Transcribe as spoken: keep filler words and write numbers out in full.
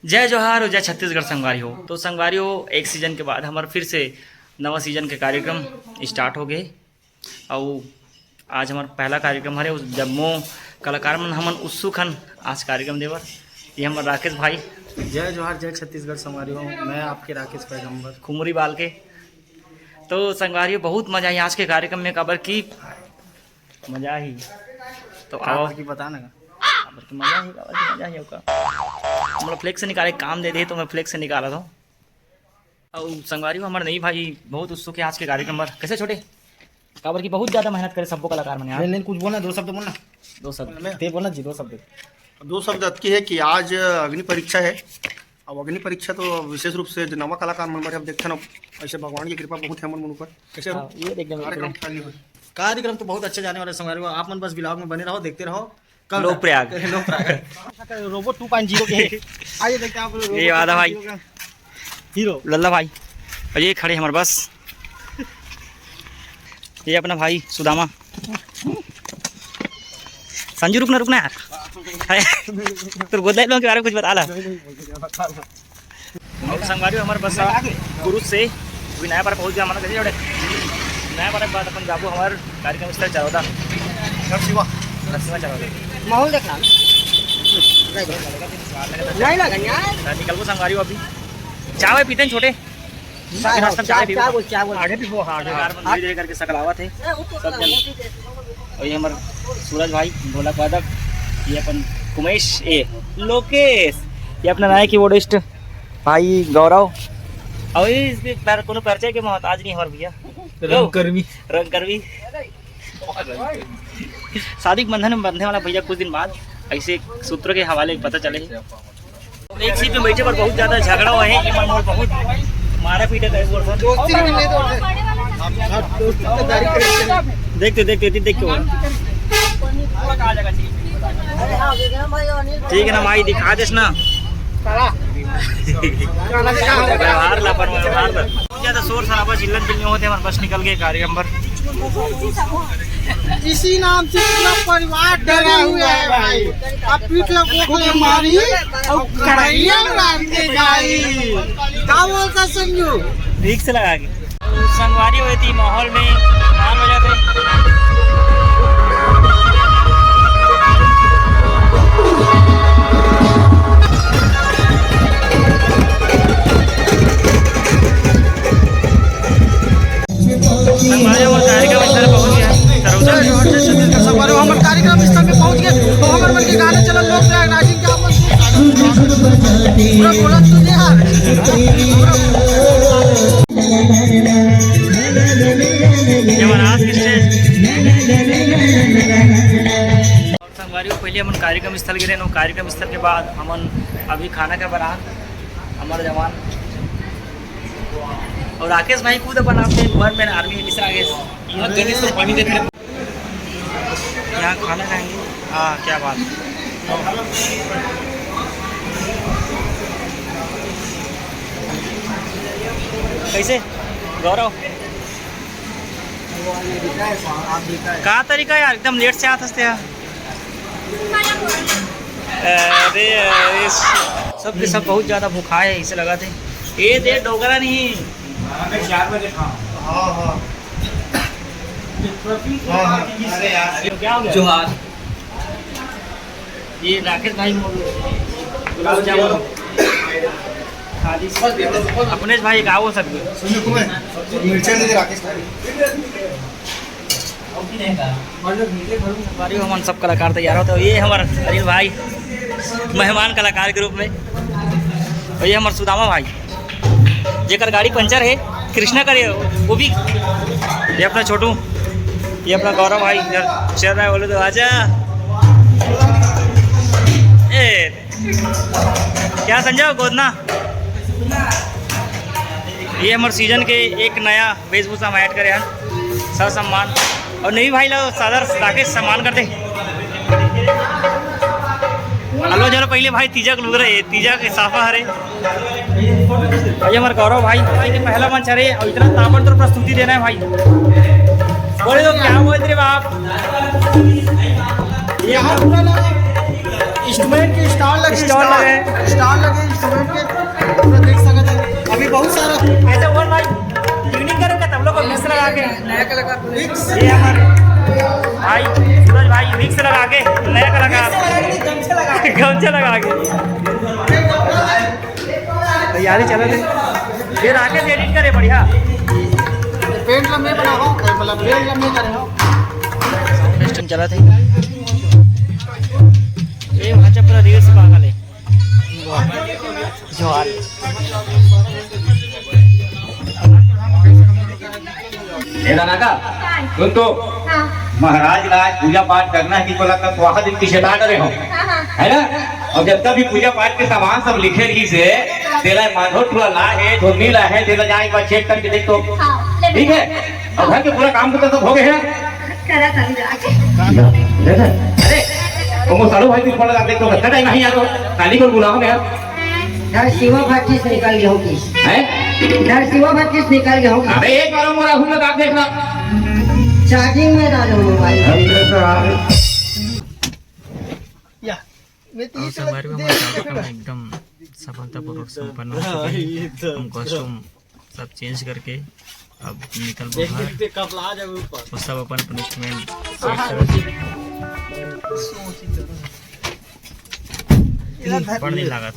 जय जोहार अउ जय छत्तीसगढ़ संगवारी हो। तो संगवारी हो, एक सीजन के बाद हमर फिर से नवा सीजन के कार्यक्रम स्टार्ट हो गए। अउ आज हमर पहला कार्यक्रम हरे, उस जम्मो कलाकार मन हमन उत्सुक हन आज कार्यक्रम देवर। ये हमर राकेश भाई। जय जोहार, जय छत्तीसगढ़ संगवारी हो, मैं आपके राकेश पैगंबर। खुमरी बाल के। तो संगवारी हो, बहुत मजा आई आज के कार्यक्रम में, काबर की मजा ही। तो आओ। काबर की बता ना। काबर की मजा ही, काबर की मजा ही ओका। हमला फ्लेक्स निकाले काम दे दे, तो मैं फ्लेक्स निकाला था। अउ संगवारी हो, हमर नई भाई बहुत उत्सुक है आज के कार्यक्रम बर। कैसे छोटे? काबर की बहुत ज्यादा मेहनत करे सबो कलाकार मन यार। नहीं, नहीं, कुछ बोलना, दो शब्द बोलना। दो शब्द। मैं? ते बोलना जी, दो शब्द। दो शब्द अतकी है कि आज अग्नि परीक्षा है। अब अग्नि परीक्षा तो विशेष रूप से जो नवा कलाकार मन बर, अब देखते ना, ऐसे भगवान की कृपा बहुत है मन मन ऊपर। कैसे हो? हाँ, ये एकदम कार्यक्रम खाली हो। कार्यक्रम तो बहुत अच्छा जाने वाला है संगवारी हो, आप मन बस vlog में बने रहो, देखते रहो। कल लोक प्रयाग। लोक प्रयाग। रोबो टू पॉइंट ज़ीरो के। आइए देखते हैं आप लोग ये वाला भाई। हीरो। लल्ला भाई। और ये खड़े हमारे बस। ये अपना भाई सुदामा। संजू, रुकना, रुकना यार। तेरे गोदला लोगों के बारे में कुछ बता ला। और संगवारी हो, हमर बस कुरुद से अभी नया पारा पहुंच गया, हमन कैसे जोड़े। नया पारा के बाद अपन जाबो हमर कार्यक्रम स्थल चरौदा। नरसिंहा। नरसिंहा चरौदा। माहौल देखना। नहीं लगा यार। निकलबो संगवारी हो अभी। चाय पीते हैं छोटे। चाय, हाँ, नाश्ता में चाय चाय, पीबो। चाय बोल, चाय बोल। आगे भी हो, हाँ, आगे। यार, मन धीरे-धीरे करके सकलावत है। सब जन। और ये हमर सूरज भाई, ढोलक वादक, ये अपन कुमेश, ए, लोकेश, ये अपना नया कीबोर्डिस्ट भाई गौरव। और ये इसके पर-, कोनो परिचय के मोहताज नहीं हमारे भैया। रंगकर्मी। रंगकर्मी। शादी के बंधन में बंधने वाला भैया कुछ दिन बाद ऐसे सूत्रों के हवाले पता चले। एक सीट में बैठे पर बहुत ज्यादा झगड़ा हुआ है, ये मन बहुत मारा पीटा करे बोल रहा। दोस्ती नहीं तो देखते, देखते, देखते, देखते। ठीक है ना भाई, दिखा देस ना। व्यवहार ला, अपन व्यवहार ला। बहुत ज्यादा शोर शराबा, चिल्लन पिल्लन होते हैं, हमारे बस निकल गए कार्यक्रम पर। इसी नाम से पूरा परिवार डरा हुआ है भाई। अब पीठ ला गोख ले मारी और कढ़ैया में डाल के खाई। का बोलता संजू? ठीक से लगा के। संगवारी हुई थी माहौल में, नाम हो जाते। हमारे वो कार्यक्रम स्थल पहुंच गया। सरौदा। हमारे वो हमर कार्यक्रम स्थल में पहुंच गए। तो हमर मन के गाने चलल लोक प्रयाग राजिम के अपन पूरा बोलत तो नहीं यार। ये महाराज की स्टेज। संगवारी हो, पहले हमन कार्यक्रम स्थल गे रहेन, अउ कार्यक्रम स्थल के बाद हमन अभी खाना के बना, हमर जवान अउ राकेश भाई खुद अपन आप से वन मैन आर्मी मिश्रा के यहाँ खाना खाएंगे। हाँ, क्या बात। कैसे गौरव? का तरीका यार, एकदम लेट से आत हसते यार। अरे, अरे, सब के सब बहुत ज्यादा भुखाए हे, ऐसे लगा थे। ये दे डोकरा नहीं। हाँ, मैं चार बजे खाऊँ। हाँ, हाँ। हाँ, हाँ। अरे यार। क्या हो गया? जोहार। ये राकेश भाई मोर गुलाब जामुन। हाँ जी। अपनेश भाई का वो सब। सुनिए, तुम्हें मिर्चा दे दे राकेश भाई। संगवारी हो, हमन सब कलाकार तैयार होते। ये हमर अनिल भाई मेहमान कलाकार के रूप में, और ये हमर सुदामा भाई, जेकर गाड़ी पंचर है, कृष्णा करे, वो भी। ये अपना छोटू, ये अपना गौरव भाई, इधर चल रहा है, बोले तो आजा। ए, क्या संजय गोदना? ये हमर सीजन के एक नया वेशभूषा हम ऐड करे हन, ससम्मान। और नहीं भाई ला सादर राकेश सम्मान करते। हेलो, चलो पहले भाई तीजा के लुग रहे, तीजा के साफा हरे। भाई हमर गौरव भाई, भाई के पहला मंच हरे और इतना ताबड़तोड़ प्रस्तुति देना है भाई। बोले तो क्या बोल रहे बाप? यहाँ पूरा लगे, इंस्ट्रूमेंट के स्टॉल लगे, स्टॉल स्टॉल। लगे। स्टॉल लगे, इंस्ट्रूमेंट। पूरा देख सकत हे, अभी बहुत सारा ऐसे बोल भाई, ट्यूनिंग करेंगे तब लोग को मिक्स लगा के। नया कलाकार। ये हमारे भाई सूरज भाई मिक्स लगा के, नया कलाकार। गमछा लगा के। तैयारी चलत हे। ये राकेश एडिट करे बढ़िया। पेंट लम्बे बना हो, मतलब पेंट लम्बे करे हो। सिस्टम चलत हे। ये भाजपा पूरा रील्स पागल हे। जोहार। ए दाना का, सुन तो। हाँ। महाराज ला आज पूजा पाठ करना हे कि बोला का स्वाहा दिन पीछे ला डरे हो, हाँ, हाँ। है ना? अउ जब तक भी पूजा पाठ के सामान सब लिखे रहिस हे, तेला माधो टूरा ला हे, धोनी ला हे, तेला जाए एक बार चेक करके देख तो। हाँ, ले ठीक हे। अउ घर के पूरा काम तो सब हो गे हे। करा था अभी जाके। ले, ले, ले। अरे, ओ मो सालू भाई, तू फोन लगा, देख तो कितना टाइम हे यार, काली को बुलाओ ना यार। यार, शिवा भाटी से निकल गया होगी। हैं? यार, शिवा भाटी से निकल गया होगी। अबे, एक बार वो राहुल लगा देखना। चार्जिंग में डालो मोबाइल। अरे, तो आ या, मैं और तीस संगवारी हो, लग-, हमारा कार्यक्रम एकदम सफलतापूर्वक संपन्न हो चुका है। हम कॉस्ट्यूम सब चेंज करके अब निकल देख, बाहर। देख, देख, कब ला जावे ऊपर। और सब अपन अपन इंस्ट्रूमेंट सेट कर। पड़ नहीं लागत।